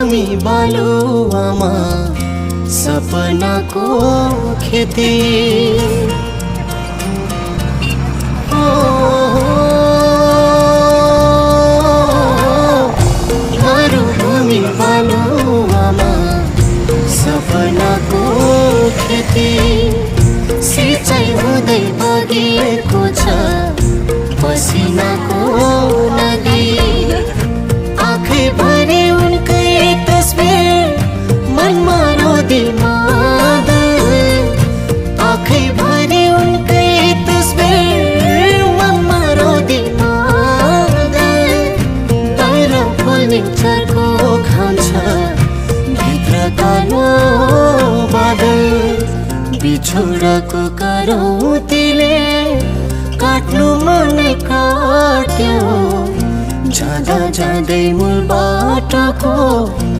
मरुभूमि बालुवामा सपनाको खेती मरुभूमि बालुवामा सपनाको खेती सिँचाइ हुँदै बगेको छ पसिनाको नदी आँखै भरि उनकै तस्बिर मनमा रोदी मादल आँखै भरि उनकै तस्बिर मनमा रोदी मादल बाहिर फुल्ने चर्को घाम छ भित्र कालो बादल बिछोडको करौतीले काट्नु मनै काट्यो जाँदा जाँदै मूल बाटोको